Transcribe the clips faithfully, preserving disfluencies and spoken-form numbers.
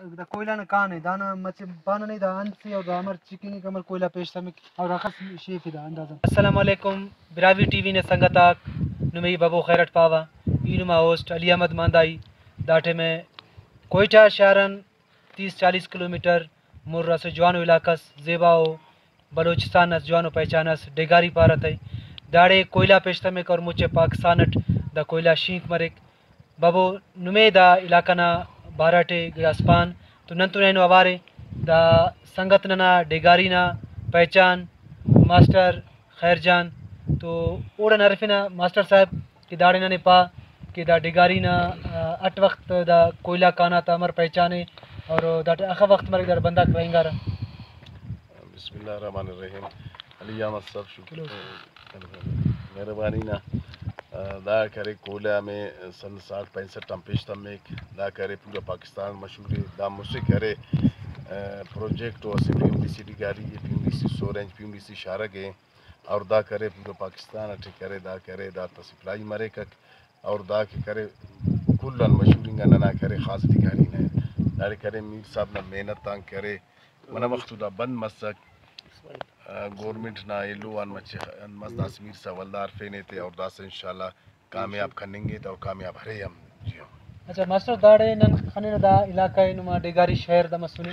دا کوئلہ نا کان ءِ، دانا مچہ پانہ نہیں، دا انت سے اور دا امر چکنگک، امر کوئلہ پیش تمک اور اخس شیف ءِ دا اندازہ۔ السلام علیکم براہوئی ٹی وی نا سنگت آک، نمے ای ببو خیر اٹ پاوہ۔ ای نما ہوسٹ علی احمد ماندائی۔ دا ٹائم ءِ کوئٹہ شہر آن تیس چالیس کلومیٹر مر اسہ جوانو علاقہ اس، زیباؤ بلوچستان اس، جوانو پہچان اس، ڈیگاری پارہ تہ۔ داڑے کوئلہ پیش تمک اور مچہ پاکستان اٹ دا کوئلہ شینک مریک۔ بابو، نمے دا علاقہ نا بارہ ٹی گڑاس پان تو نن تون اینو اوارے۔ دا سنگت ننا ڈیگاری نا پہچان ماسٹر خیر جان، تو اوڑان ہرفنہ ماسٹر صاحب کہ داڑے ننے پا کہ دا ڈیگاری نا، آ، اٹ وخت دا کوئلہ کان آتا امر پہچان ءِ اور داٹی اخہ وخت مریک داڑے بندغاک رہینگارہ۔ بسم اللہ الرحمن الرحیم۔ علی احمد صاحب، شکریہ، مہربانی نا۔ آ، دا کرے کوئلہ ہمے سن ساٹھ پینسٹھ آن پیش تمک۔ دا کرے پورا پاکستان مشہور ءِ۔ دا مسہ کرے، آ، پروجیکٹ و اسہ پی ایم ڈی سی ڈیگاری ءِ، P M D C Sor Range, P M D C شارگ ءِ۔ اور دا کرے پورا پاکستان اٹی کرے، دا کرے، دا تا سپلائی مریکک۔ اور دا کہ کرے کل آن مشہور انگا ننا کرے خاص ڈیگاری نا۔ داڑے کرے میر صاحب نا محنت آن کرے، منہ وخت دا بند مسک۔ آ، گورنمنٹ نا ایلو آن مچہ خ-، مست داسہ میر صاحب ولدا ہرفینے تے اور داسہ انشاءاللہ کامیاب کننگے تے اور کامیاب ارے ہم۔ جی ہاں۔ اچھا ماسٹر، داڑے نن خننہ دا علاقہ ءِ نما ڈیگاری شہر دا مسنے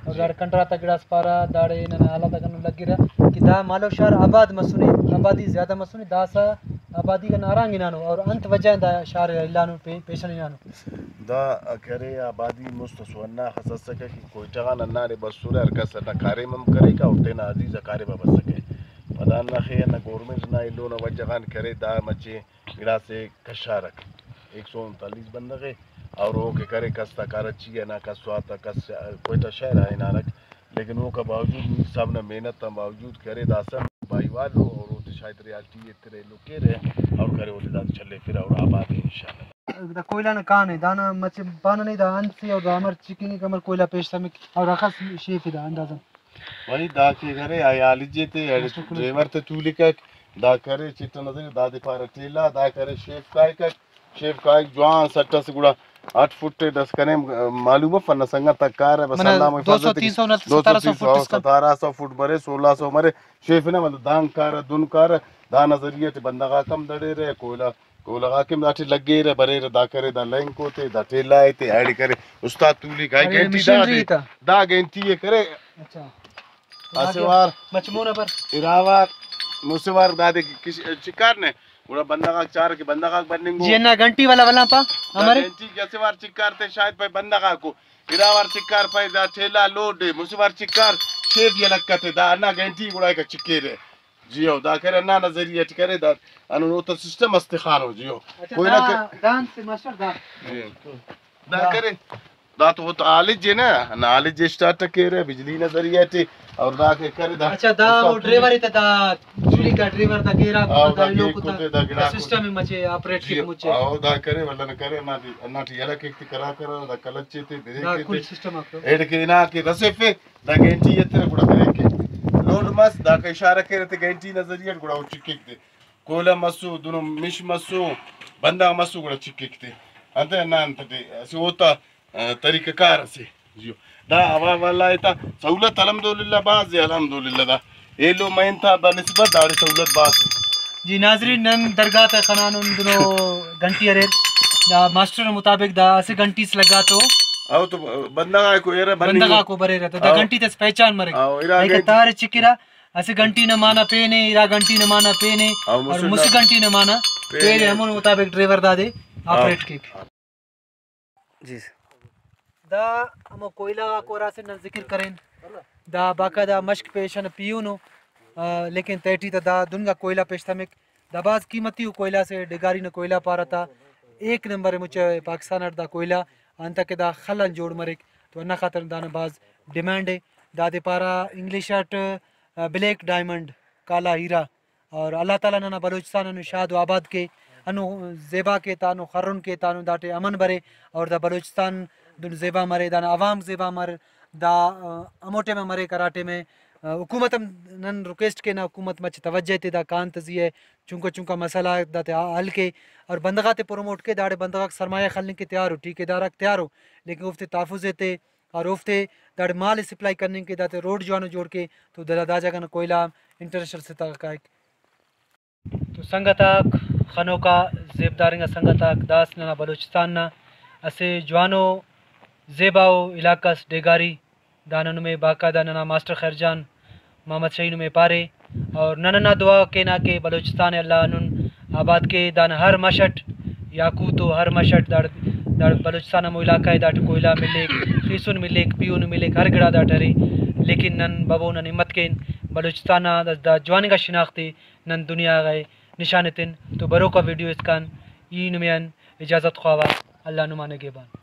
اور جی۔ داڑے کنڈرا تا گڑاس پارہ، داڑے ننا حالات آک ہندن لگرہ کہ دا مالو شار آباد مسنے، آبادی زیادہ مسنے، داسہ آبادی کنا ہرانگ ہنانو اور انت وجہ دا شار الانو پے-، پیشن ہنانو؟ دا کرے آبادی مست ئس و ہندا اخس اسکہ کہ کوئٹہ غان ہنداڑے بسرہ، ہر کس ہندا کاریم ہم کریکہ اور تینا عزیز آ کاریم آ بسکہ۔ پدا ہندا خے ہندا گورنمنٹ نا ایلو نا وجہ غان کرے دا مچے گڑاسے کشارک، ایک سو انتالیس بندغ ءِ، اور او کہ کرے کس تا کارچی ہنا، کس سوات آ، کس کوئٹہ شہر آ ہنانک، لیکن اوکا باوجود میر صاحب نا محنت آن باوجود کرے داسہ بھائی والو اور اوتے شاید ریالٹی ایترہ ایلو کیرہ اور کرے اوتے دادے چلیفرہ اور آباد ءِ انشاءاللہ۔ دا کوئلہ نا کان ءِ، دانا مچہ پانہ نہیں، دا انت سے اور دا امر چکنگک، امر کوئلہ پیش تمک اور اخس شیف ءِ دا اندازہ۔ بھائی دا کہ کرے آ یالیجے تے، اڑے ڈرائیور تے تولیکک، دا کرے چٹ ئنا دادے پارہ ٹیلہ، دا کرے شیف کائکک، شیف کائک جوان سٹ ئس گڑا اٹ فٹ ءِ ڈس کنے معلوم اف، ہندا سنگت آک کارہ بس، منہ اللہ دو سو محفظ تین سو نہ دو سو ستارہ سو تین سو فٹ اس کن۔ ستارہ سو فٹ مرے، سولہ سو مرے، شیف نا مطلب دانگ کارہ دن کارہ، دانا ذریعہ ٹی بندغ آک ہم دڑیرہ، کوئلہ کوئلہ غاک ہم داٹی لگیرہ، بریرہ، دا کرے، دا لینکو تے، دا ٹیلہ تے، ایڑے کرے۔ استاد تولیک، ہائی ارے، گینٹی مشینری دادے، تا۔ دا گینٹی ءِ کرے۔ اچھا۔ اسہ وار مچ مون آ بر۔ اراوار، مسہ وار دادے کش-، چکار نے، گڑا بندغ آک چارہ کہ بندغ آک بننگو۔ جی، ہندا گھنٹی والا ولدا پا، دا ہمارے؟ گھنٹی کہ اسہ وار چکار تے شاید پائے بندغ آکو۔ اراوار چکار پائے دا ٹھیلہ لوڈ ءِ، مسہ وار چکار شیف یلہ کتے، دا ہندا گھنٹی گڑا ایکا چکیرہ۔ جی ہو، دا کرے ہندا نا ذریعہ ٹی کرے دا، ہندن اوتا سسٹم اس تخانو، جی ہو۔ اچھا، کوئلہ دا، کہ-، دا انت سے ماسٹر دا۔ جی۔ دا دا۔ کرے، دا تو اوتا عالج ءِ نا، ہندا عالج ءِ اسٹارٹ کیرہ بجلی نا ذریعہ ٹی، اور دا کہ کرے دا۔ اچھا، دا استاد او ڈرائیور ءِ تا، دا جی۔ چولی کا ڈرائیور دا گیرا او دا دا لوکو گیکو تا تے دا گڑاکو سسٹم ءِ مچے آپریٹ جی، کیک مچے۔ او دا کرے، ولدا نہ کرے، ہندا ٹی، ہندا ٹی یلہ کیک تے کرا کرا، دا کلچ ءِ تے، بریک دا ءِ کل تے۔ سسٹم آک تو۔ ایڑے کہ ہنا کہ رسیفے، دا گینٹی ایترہ گڑا بریک کیک تے۔ لوڈ مس، داکا اشارہ کیرہ تے گینٹی نا ذریعہ ٹی گڑا او چکک تے۔ کوئلہ مسو، دنو مش مسو، بندغ مسو گڑا چکک تے۔ انتئے ہندا انت ٹی اسہ اوتا، آ، طریقہ کار اسے۔ جیو۔ دا ہوا والا ءِ تا سہولت الحمدللہ بھاز ءِ، الحمدللہ دا ایلو مین تا بنسبت داڑے سہولت بھاز ءِ۔ جی ناظرین، نن درگاہ تا خنانن دنو گھنٹی اریر۔ دا ماسٹر نا مطابق دا اسہ گھنٹی اس لگا تو۔ او تو بندغ آکو ارے بننگو۔ بندغ آکو بریرہ تا، دا او۔ گھنٹی تس پہچان مریک۔ او، ارا ایکا گھنٹی۔ تار ئے چکرہ، اسہ گھنٹی نا معنی پین ءِ، ارا گھنٹی نا معنی پین ءِ، او، اور مسہ مسہ گھنٹی نا معنی پین پین ءِ، ءِ۔ ہمون مطابق ڈرائیور دادے او۔ آپریٹ کیک۔ جی سر۔ دا ہمو کوئلہ غاکو ہراسے نن ذکر کرین، دا باقاعدہ مشک پیشن پیہنو، آ، لیکن تہٹی تا دا دنگا کوئلہ پیش تمک۔ دا بھاز قیمتی ءُ کوئلہ سے، ڈگاری نا کوئلہ پارہ تا، ایک نمبر ءِ مچ پاکستان اٹ دا کوئلہ، انتکہ دا خل آن جوڑ مریک تو ہندا خاطر دانا بھاز ڈیمانڈ ءِ۔ دادے پارہ English it, uh, black diamond, کالا ہیرا۔ اور اللہ تعالیٰ ننا بلوچستان ہندن شاد و آباد کے، ہندن زیبا کے تا، ہندن خرن کے تا، ہندن داٹے امن برے اور دا بلوچستان دن زیبا مرے، دانا عوام زیبا مر، دا، آ، ہمو ٹائم آ مریک ہرا ٹائم آ، آ، حکومت ہم نن ریکویسٹ کینہ، حکومت مچہ توجہ ایتے دا کان تا زی آ، چنکا چنکا مسئلہ غاک داتے حل کے اور بندغ آتے پروموٹ کے، داڑے بندغ آک سرمایہ خلنگ کہ تیار ءُ، ٹھیکیدار آک تیار ءُ، لیکن اوفتے تحفظ ایتے، اور اوفتے داڑے مال ئے سپلائی کننگ کہ داتے روڈ جوانو جوڑ کے، تو دا، دا جاگہ نا کوئلہ ہم انٹرنیشنل سطح غا کائک۔ تو سنگت آک، خنوکا زیبدار انگا سنگت آک، دا اسہ ننا بلوچستان نا اسہ جوانو زیباؤ علاقہ اس ڈیگاری۔ دانا نمے باقاعدہ ننا ماسٹر خیر جان محمد شہی نمے پارے، اور نن ہندا دعا کینہ کہ بلوچستان ءِ اللہ ہندن آباد کے۔ دانا ہر مش اٹ یاقوت ءُ ہر مش اٹ داڑ، داڑ بلوچستان ہمو علاقہ ءِ، داٹی کوئلہ ملیک، خیسن ملیک، پیہن ملیک، ہر گڑا داٹ ارے، لیکن نن ببو، نن ہمت کین، بلوچستان نا دا، دا جوان انگا شناخت ءِ نن دنیا غا نشان ایتن۔ تو بروکا ویڈیو اسکان ای نمے آن اجازت خواوہ، اللہ نما نگہبان۔